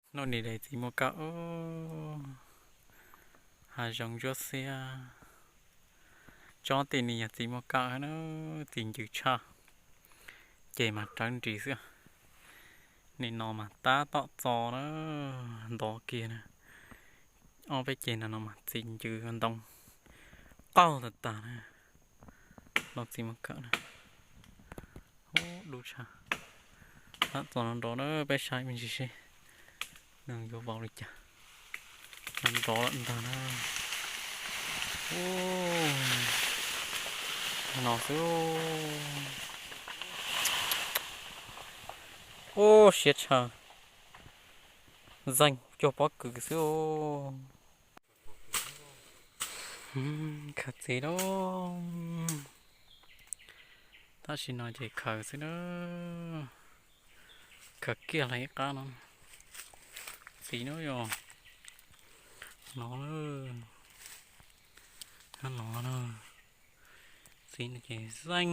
Hnub no daim txiv muaj kawm, hav zoov ntsuab xiab. Tsob tej no yog txiv muaj kawm na, txiv ncw tshaj, ces mas rawv nris xwb. Nim no mas tab tom txo na, ntov kiag na. Ob peb ceg no no mas txiv ncw ntoo qaug tag tag na. Los txiv muaj kawm na, ub dub tshaj. Tab tom txo no nrov na, peb saib me ntsis seb nws yuav vau li cas. Nrov lawm ntag na. Ub, no xwb. Ub, siab tshaj. Zeeg cuag pob kws xwb. Khaws txiv lauj. Tam sim no ces khaws xwb na. Khaws kiag los ib qab no. Txiv no yog no, no na. Txiv no ces zeeg.